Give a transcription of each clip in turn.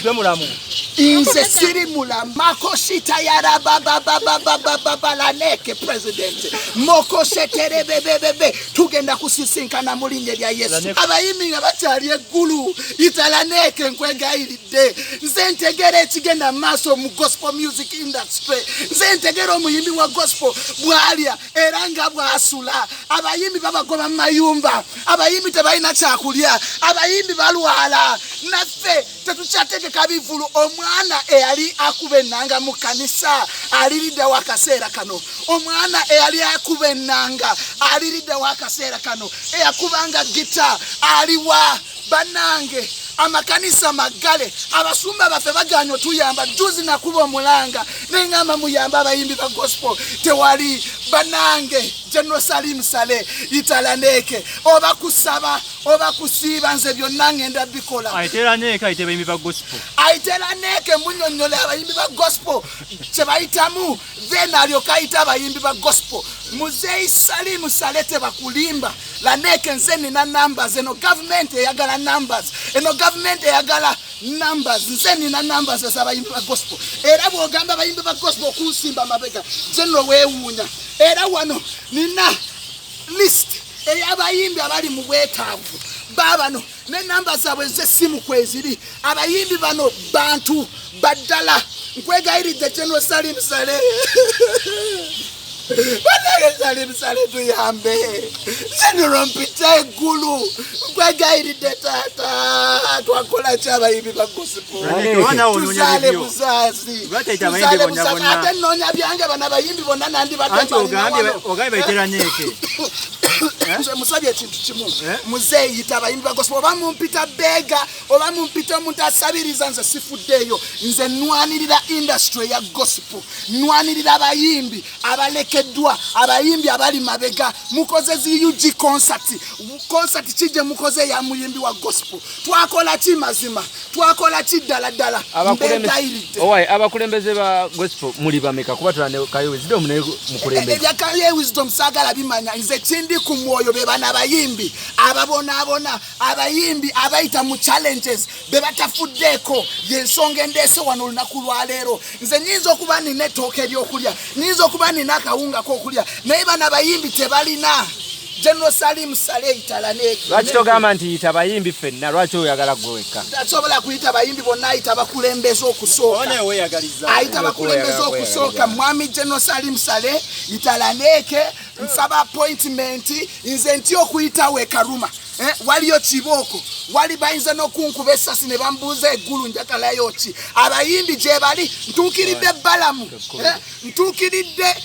Gwe mulamu. Nze siri mulamu. Makositayarababababababalaneke president mokoseterebebebebe tugenda kusisinkana mu linnya lya Yesu. Abayimbi nga bakyali eggulu, italaneke, nkwegayiridde. Nze ntegera ekigenda mu maaso mu gospel music industry. Nze ntegera omuyimbi wa gospel bw'alya era nga bw'asula. Abayimbi babagoba mu mayumba, abayimbi tebalina kyakulya, abayimbi balwala. Naffe tetukyategeka bivulu. Omwana eyali akuba ennanga mu kanisa aliriddewo akaseera kano? Omwana eyali akuba ennanga aliriddewo akaseera kano? Eyakubanga gita aliwa? Bannange, amakanisa maggale, abasumba baffe baganya otuyamba. Juzi nakuba omulanga neŋŋamba muyambe abayimbi ba gospel, tewali. Bannange, General Salim Saleh, italaneke, oba kusaba oba kusiiba, nze byonna ngenda bikola. Ayitera neeka, ayite bayimbi ba gospel. Ayitera neeke, munyonnyole abayimbi ba gospel kye bayitamu, then alyoka ayite abayimbi ba gospel. Muzeeyi Salimu Saleh, tebakulimba. Laneke, nze nina numbers. Eno gavumenti eyagala numbers, eno gavumenti eyagala numbers. Nze nina numbers ez'abayimbi ba gospel, era bw'ogamba abayimbi ba gospel okunsimba amabega, general, weewuunya. Era wano nina list ey'abayimbi abali mu bwetaavu, baabano nenamba zaabwe z'essimu kweziri. Abayimbi bano bantu baddala. Nkwegayiridde, General Salim Saleh. Banange, Salim Saleh, tuyambe. General, mpita eggulu, nkwegayiridde taata. Twakola ki abayimbi ba gospel? Oba naawe onoonya Tuzaale bibyo. buzazi. Lwaki ayita abayimbi Tuzaale bonna buzazi. bonna? Ate nnoonya byange. Bano abayimbi bonna nandibadde Anti balina ogambye wano. Ogambye bayitera neeke. Nze musabye ekintu kimu. Eh? Muzeeyita abayimbi ba gospel, oba mumpita beega, oba mumpita omuntu asabiriza, nze sifuddeeyo. Nze nwanirira industry eya gospel, nwanirira abayimbi abalekeddwa, abayimbi abali mabega. Mukoze zi UG concert, concert kijje mukoze ya muyimbi wa gospel. Twakola ki mazima? Twakola ki ddala ddala? Mbegayiridde. Owaye, abakulembeze ba gospel muli bameka? Kuba tulane Kaye Wisdom naye mukulembeze. Ebya Kaye Wisdom saagala bimanya. Nze kindi ku mwoyo be bana abayimbi ababonaabona, abayimbi abayita mu challenges be batafuddeeko. Yensonga endeese wano olunaku lwaleero. Nze nyinza okuba nina ettooka eryokulya, nyinza okuba nina akawunga k'okulya, naye bano abayimbi tebalina. General Salim Saleh, italaneki. Lwaki togamba nti yita abayimbi ffenna? Lwaki oyagala gwe wekka? Tasobola kuyita bayimbi bonna, ayita abakulembeze okusooka. Oba nawe weeyagaliza. Ayita abakulembeze okusooka. Mwami General Salim Saleh, italaneke, nsaba appointment. Nze nti okuyitawo ekaruma. Eh, waliyo kibooko, wali bayinza n'okunkuba essasi ne bambuuza eggulu njagalayo ki. Abayimbi gye bali. Ntuukiridde Balamu, eh, ntuukiridde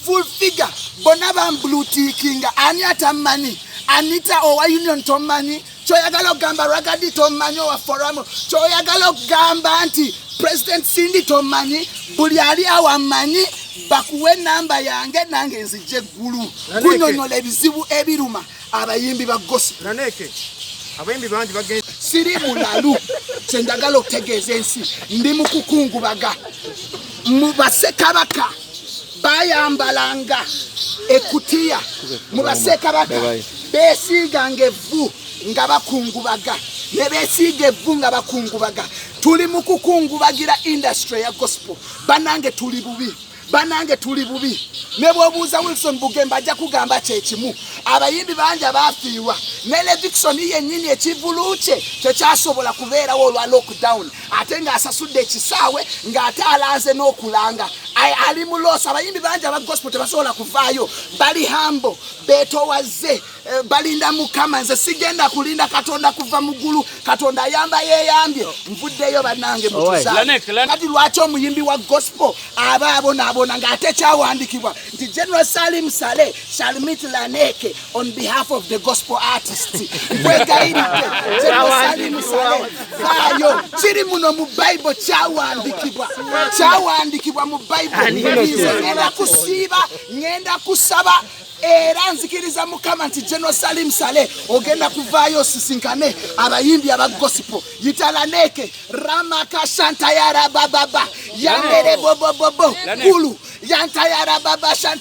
Full Figure, bonna bamblutiikinga. Ani atammanyi? Anita owa Union tommanyi? Kyoyagala okugamba Ragadi tommanyi, owa Foramu? Kyoyagala okugamba nti President Cindy tommanyi? Buli ali awammanyi, bakuwe enamba yange, nange nzijja eggulu kunyonyola ebizibu ebiruma abayimbi ba gospel. Naneke, abayimbi bangi bagenda. Siri mulalu. Kyenjagala okutegeeza ensi, ndi mu kukungubaga. Mu basekabaka bayambalanga ekutiya, mu basekabaka besiiganga evvu nga bakungubaga, ne besiiga evvu nga bakungubaga. Tuli mu kukungubagira industry ya gospel. Bannange, tuli bubi. Bannange, tuli bubi. Ne bw'obuuza Wilson Bugembe, ajja kugamba kyekimu. Abayimbi bangi abaafiirwa, ne Levixone yennyini ekivulu kye tekyasobola kubeerawo olwa lockdown, ate ng'asasudde ekisaawe, ng'ate alanze n'okulanga. Ali mu loss. Abayimbi bangi aba gospel tebasobola kuvaayo, bali hambo, beetowaze, balinda Mukama. Nze sigenda kulinda Katonda kuva mu ggulu. Katonda ayamba yeeyambye. Nvuddeyo, bannange, mutuzaale. Kati lwaki omuyimbi wa gospel aba abonaabona, ng'ate kyawandikibwa nti General Salim Saleh shall meet Laneke on behalf of the gospel artists? Nkwegayiridde, General Salim Saleh, faayo. Kiri muno mu Bible, kyawandikibwa, kyawandikibwa mu Bible. Nze ngenda kusiiba, ngenda kusaba, era nzikiriza Mukama nti General Salim Saleh ogenda kuvaayo osisinkane abayimbi aba gospel. Yitalaneke ramakashantayarabababa yambere bobobobo kulu yantayarababa shanta.